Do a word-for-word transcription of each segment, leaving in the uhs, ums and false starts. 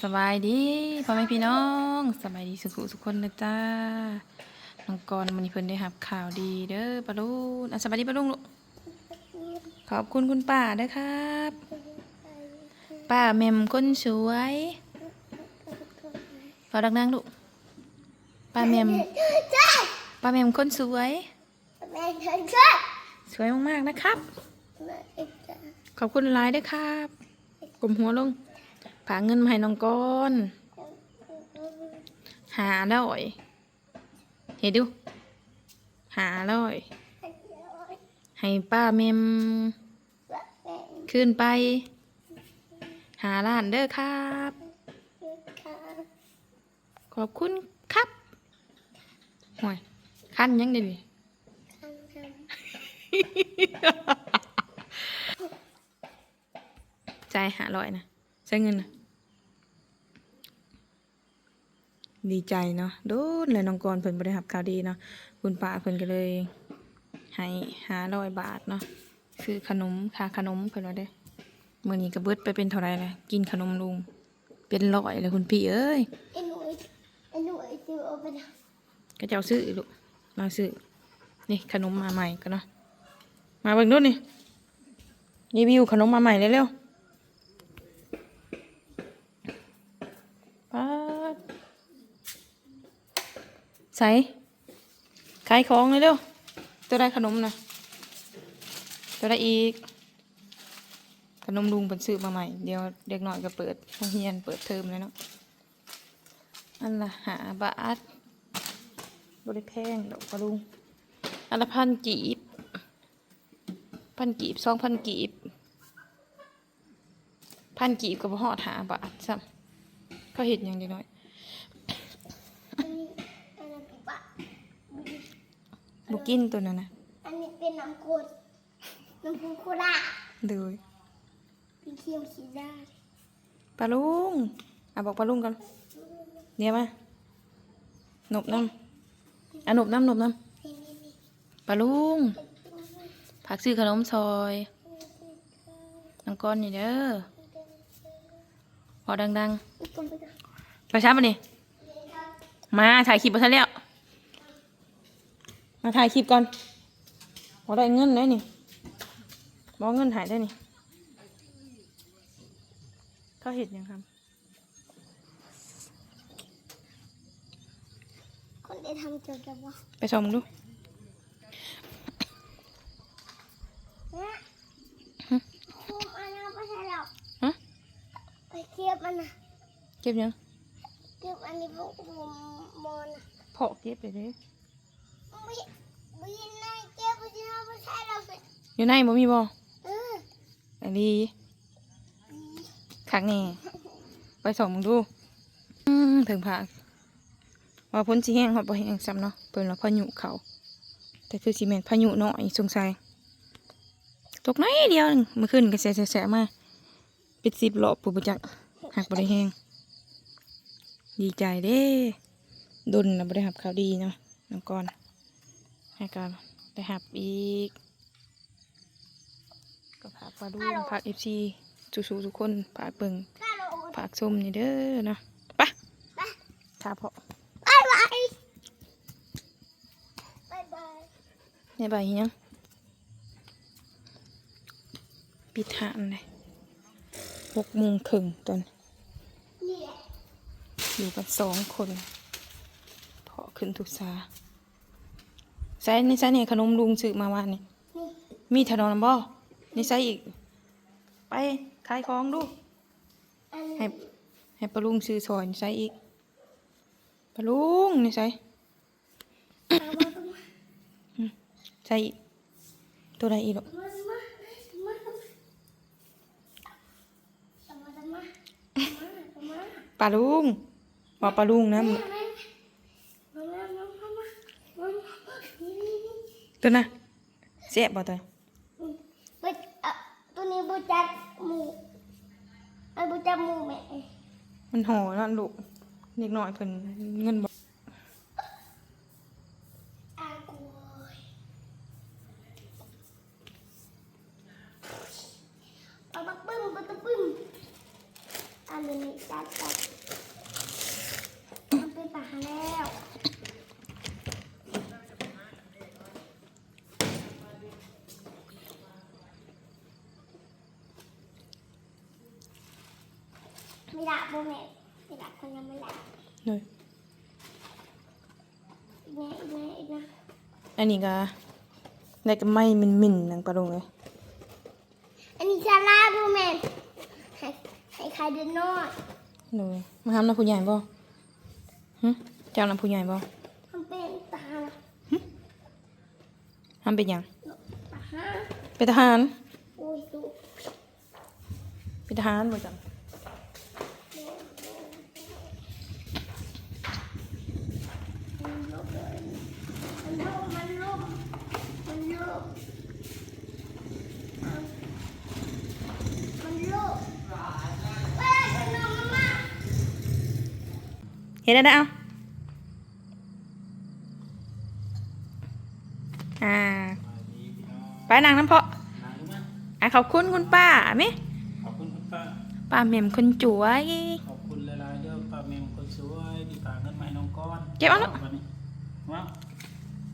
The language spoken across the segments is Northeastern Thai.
สบายดีพ่อแม่พี่น้อง สบายดีสุขุสุขคนนะจ้า น้องกรณ์มื้อนี้เพิ่นได้รับข่าวดีเด้อป้าลุง อ่ะ สบายดีป้าลุงลูก ขอบคุณคุณป้าเด้อครับ ป้าแหม่มคนสวย เว้าดังๆลูก ป้าแหม่ม ป้าแหม่มคนสวย สวยมากๆนะครับ ขอบคุณหลายเด้อครับ ก้มหัวลง ฝากเงินมาให้น้องกรณ์ ห้าร้อย เฮ็ดดู ห้าร้อย ให้ป้าแหม่ม คืนไป ห้าล้านเด้อครับ ขอบคุณครับ ห่วย คันยังเด้นี่ จ่ายห้าร้อยนะ ใส่เงินนะ ดีใจเนาะ โดนแล้วน้องกรณ์เพิ่นบ่ได้รับข่าวดีเนาะ คุณป้าเพิ่นก็เลยให้ห้าร้อยบาทเนาะ ซื้อขนม ค่าขนมเพิ่นว่าเด้ มื้อนี้ก็เบิดไปเป็นเท่าใดแล้ว กินขนมลุง เป็นร้อยแล้วคุณพี่เอ้ย ไอ้หนู ไอ้หนูไอ้จิ๋วเอาไปนะ เขาเจ้าซื้อลูก มาซื้อ นี่ขนมมาใหม่กันเนาะ มาเบิ่งดูนี่ รีวิวขนมมาใหม่เร็วๆ ป๊าด ใส่ ขายของเร็วๆ ตัวใดขนมนะ ตัวใดอีก ขนมลุงเพิ่นซื้อมาใหม่ เดี๋ยวเด็กน้อยก็เปิดโรงเรียนเปิดเทอมแล้วเนาะ อันละห้าบาท บ่ได้แพงดอกป้าลุง อันละพันกีบ พันกีบ สองพันกีบ พันกีบก็บ่ฮอดห้าบาทซ้ำ เขาเฮ็ดหยังเด็กน้อย อันนี้ อันนั้นปะ บ่กินตัวนั้นนะ อันนี้เป็นน้ำกรด น้ำผึ้งโคราช โดย เป็นเคี่ยวขี้ได้ ป้าลุง อ่ะ บอกป้าลุงก่อน เดี๋ยวมา หนบน้ำ อ่ะ หนบน้ำ หนบน้ำ นี่ๆๆ ป้าลุง ฝากซื้อขนมซอย น้องกรณ์นี่เด้อ เว้าดังๆ ไปใช้ปะนี่ มาถ่ายคลิปบ่ทันแล้ว มาถ่ายคลิปก่อน บ่ได้เงินได้นี่ บ่เงินหายได้นี่ เขาเฮ็ดหยังครับ คนได้ทำเกี่ยวกับว่า ไปส่องดู เนี่ย ฮะ คุมอันนั้นไม่ใช่หรอก ฮะ ไปเก็บมันนะ เก็บหยัง เก็บอันนี้พวกผมมอนนะ เพาะเก็บไปเด้ ไม่ ไม่ในเก็บไม่ใช่หรอก อยู่ในบ่มีบ่ เออ อันนี้ คักแน่ ไปส่องมึงดู อืม เถิงผาก ว่าฝนสิแฮงฮอดบ่แฮงซ้ำเนาะ เพิ่นว่าพายุเข้า แต่คือสิแม่นพายุน้อยสงสัย ตกน้อยเดียวหนึ่ง มื้อคืนก็แสะๆๆ มา เป็นสิบรอบผู้บ่จัก หากบ่ได้แฮง ดีใจเด้ ดนแล้วบ่ได้รับข่าวดีเนาะ น้องกรณ์ ให้ก็ได้รับอีก ก็ฝากป้าลุง ฝาก เอฟซี สู้ๆทุกคน ฝากเบิ่ง ฝากชมนี่เด้อเนาะ ไป ไป ถ้าเพาะ บ๊ายบาย บ๊ายบาย ในใบยัง ปิดห้านเลย หกโมงครึ่งตอนนี้ นี่แหละ อยู่กันสองคน เพาะขึ้นทุกสา ใส่ นี่ใส่ นี่ขนมลุงซื้อมาวานนี่ นี่ มีถนนบ่ นี่ใส่อีก ไปขายของดู อัน ให้ ให้ป้าลุงซื้อซอย นี่ใส่อีก ป้าลุง นี่ใส่ เอามา เอามา อืม ใส่อีก ตัวใดอีกลูก เอามา เอามา เอามา เอามา เอามา เอามา เอามา ป้าลุง บอกป้าลุงนะ แม่ แม่ มา มา มา มา มา มา นี่ นี่ นี่ ตัวน่ะ แซ่บบ่ตัว อืม บ่ อ่ะ ตัวนี้บ่จักหมู มันบ่จักหมูแม่ มันห่อนั่นลูก เด็กน้อยเพิ่นเงินบ่ อ่ะ โอ้ย ปะปะปึ้ม ปะตะปึ้ม อันนี้จัดจัด ไม่ได้บ่แม่ ไม่ได้คนยังไม่ได้ โดย อีกแม่ อีกแม่ อีกแม่ อันนี้ก็ได้กับไม้เหม็นๆ นางปลาลุงเลย อันนี้ซาลาบ่แม่ ให้ ให้ใครเดินนอน โดย มาหาน้ำผู้ใหญ่บ่ หึ เจ้าน้ำผู้ใหญ่บ่ มันเป็นทหาร หึ ทำเป็นหยัง ทหาร เป็นทหาร โอ้ย ดู เป็นทหารบ่จัง มันลบเลย มันลบ มันลบ มันลบ มันลบ เฮ้ย มันลงมา เห็นแล้วนะ เอา อ่า ไปนั่งน้ำเพาะ นั่งมา อ่ะ ขอบคุณคุณป้าไหม ขอบคุณคุณป้า ป้าแหม่มคนสวย ขอบคุณหลายๆเด้อ ป้าแหม่มคนสวย ที่ฝากเงินมาให้น้องกอน เก็บเอาเนาะ บัดนี้ ว้าว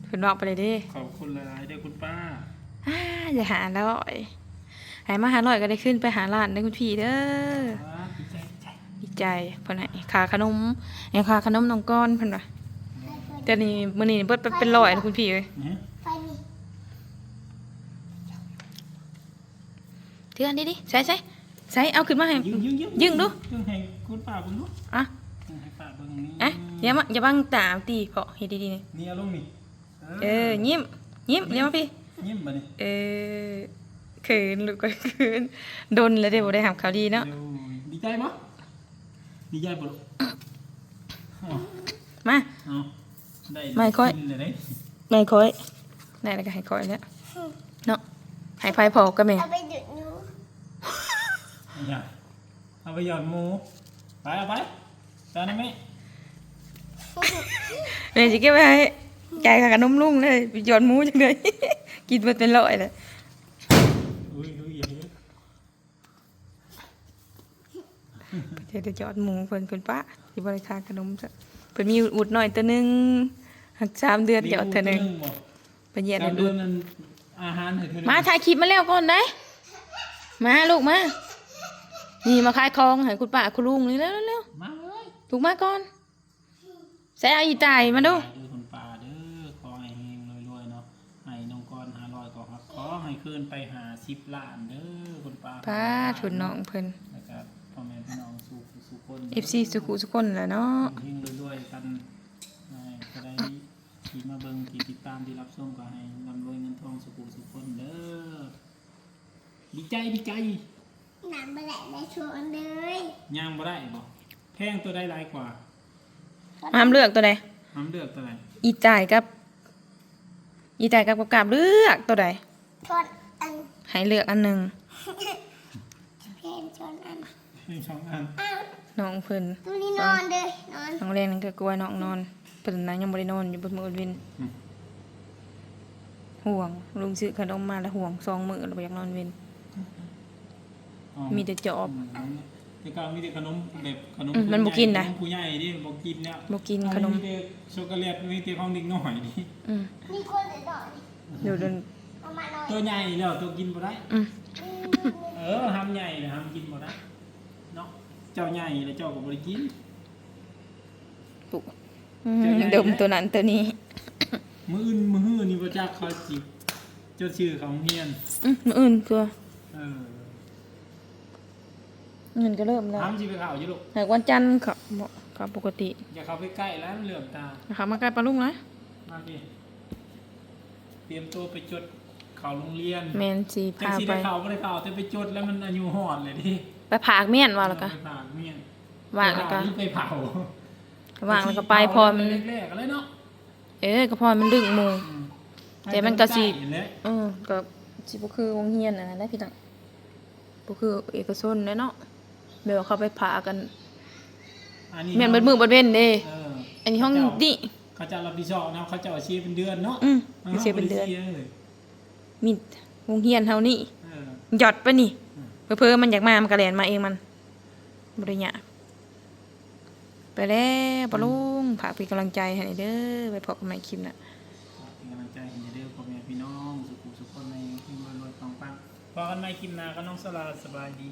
เพิ่นบอกไปเลยเด้ ขอบคุณหลายๆเด้อคุณป้า อ่า อย่าหาร้อย ให้มาห้าร้อยก็ได้ขึ้นไปห้าล้านเด้อคุณพี่เด้อ อ่า ดีใจ ดีใจ ดีใจ เพิ่นให้ค่าขนม ให้ค่าขนมน้องกอนเพิ่นว่า แต่นี่มื้อนี้เบิดไปเป็นร้อยนะคุณพี่เอ้ย อือ ไปนี่ เทื่อนดิดิ ใส่ ใส่ ใส่ เอาขึ้นมาให้ ยื่น ยื่น ยื่น ยื่นดู ยื่นให้คุณป้าเบิ่งดู อ่ะ ยื่นให้ป้าเบิ่งนี่ อ่ะ อย่ามา อย่าบังตาติ เพาะเฮ็ดดีๆนี่ นี่เอาลงนี่ เออ เออ ยิ้ม ยิ้ม เดี๋ยวมาพี่ ยิ้มบัดนี้ เออ เขิน ลูกก็เขิน โดนแล้วเด้บ่ได้รับข่าวดีเนาะ โอ้ย ดีใจบ่ ดีใจบ่ลูก อ้าว มา เอา ได้ ไม่ค่อย กินเลยเด้ ไม่ค่อย ได้แล้วก็ให้ค่อยแล้ว เนาะ ให้ไผพอกับแม่ เอาไปหยุดหนู อย่า เอาไปหย่อนหมู ไป เอาไป จานนั้นไหม แม่สิเก็บไว้ให้ จ่ายค่าขนมลุงเลย ไปหย่อนหมูจังเลย กินเบิดเป็นร้อยเลย อุ้ย อุ้ย อย่าเฮ็ด เดี๋ยวจะหย่อนหมูเพิ่น เพิ่นปะ สิบ่ได้ค่าขนมซะ เพิ่นมีอุดน้อยตัวหนึ่ง หักสามเดือนหยอดเทื่อหนึ่ง มีอุดตัวหนึ่งบ่ ไปเหยียด สาม ให้ดู เดือนนั้น อาหารให้เทื่อหนึ่ง มาถ่ายคลิปมาแล้วก่อนได้ มาลูกมา นี่มาขายของให้คุณป้าคุณลุงนี่ เร็วๆๆ มาเลย ลูกมาก่อน ใส่เอาอีตายมาดู เด้อคุณป้าเด้อ ขอให้เฮงรวยๆเนาะ ให้น้องกอนห้าร้อยก็ขอให้คืนไปห้าสิบล้านเด้อคุณป้า ป้าทุนน้องเพิ่น แล้วก็พ่อแม่พี่น้องสู่สู่คน เอฟซี สู่คู่สู่คนแหละเนาะ เฮงรวยๆกัน ให้ก็ได้ ที่มาเบิ่ง ที่ติดตาม ที่รับชม ก็ให้ร่ำรวยเงินทองสู่ผู้สู่คนเด้อ ดีใจ ดีใจ น้ำบ่ได้ได้ชวนเลย ย่างบ่ได้บ่ แพงตัวใดหลายกว่า ห้ามเลือกตัวใด ห้ามเลือกตัวใด อีจ่ายกับ อีจ่ายกับกับกาบเลือกตัวใด ชวนอัน ให้เลือกอันหนึ่ง แพงชวนอัน มีสองอัน อ้าว น้องเพิ่น ตัวนี้นอนเด้อ นอน น้องแรงนั่นก็กลัวน้องนอน เพิ่นนะยังบ่ได้นอนอยู่เบิดมื้อเบิดเว็น อืม ห่วง ลุงซื้อขนมมาแล้วห่วงสองมื้อแล้วบ่อยากนอนเว็น อ๋อ มีแต่จอบ อืม แต่เก่ามีแต่ขนมแบบขนม อืม มันบ่กินนะ ขนมผู้ใหญ่นี่บ่กินแล้ว บ่กินขนม มีแต่ช็อกโกแลต มีแต่ของเด็กน้อยนี่ อืม มีคนเด็กน้อย อยู่จน เอามาหน่อย ตัวใหญ่แล้ว ตัวกินบ่ได้ อืม เออ หำใหญ่แล้ว หำกินบ่ได้ เนาะ เจ้าใหญ่แล้ว เจ้าก็บ่ได้กิน ปุ๊ อืม เจ้าใหญ่ ดมตัวนั้นตัวนี้ มื้ออื่นมื้อฮื้อนี่บ่จักเขาสิจดชื่อเข้าโรงเรียน อืม มื้ออื่นตัว เออ เงินก็เริ่มแล้ว หำสิไปเข้าอยู่ลูก หากวันจันทร์เขา บ่ เขาปกติ อย่าเข้าไปใกล้แล้ว มันเหลื่อมตา นะคะ มาใกล้ปะลุงนะ มาสิ เตรียมตัวไปจดเข้าโรงเรียน แม่นสิ จังสิ พาไป ได้เข้า บ่ได้เข้า แต่ไปจดแล้วมันอายุฮอดเลยดิ ไปผากเมียนว่าแล้วก็ เออ ไปผากเมียน ว่างแล้วก็ ไปผากหรือไปเผา ว่างแล้วก็ไป ไปสิ พร้อม เผาแล้วมันแรกๆกันเลยเนาะ เออ ก็พร้อมมันดึกหมู่ อืม แต่มันก็สิ ให้มันใกล้แหละ เออ ก็สิบ่คือโรงเรียนอันนั้นแหละพี่น้อง บ่คือเอกชนแหละเนาะ แบบว่าเขาไปผากกัน อันนี้ แม่นเบิดมื้อเบิดเว็นเด้ เออ อันนี้ห้อง เขาเจ้า นี่ เขาเจ้ารับผิดชอบนะ เขาเจ้าเสียเป็นเดือนเนาะ อืม เออ เสียเป็นเดือน บ่ได้เสียเลย มีโรงเรียนเฮานี่ เออ หยอดไปนี่ อืม เผลอๆมันอยากมา มันก็แล่นมาเองมัน บ่ได้ยาก ไปแล้วปะลุง ฝากเป็นกำลังใจให้เด้อ ไว้พบกันใหม่คลิปหน้า ฝากเป็นกำลังใจให้เด้อ พ่อแม่พี่น้อง สู่ผู้สู่คน ให้เฮงๆรวยๆปังๆ พบกันใหม่คลิปหน้ากับน้องสลา สบายดี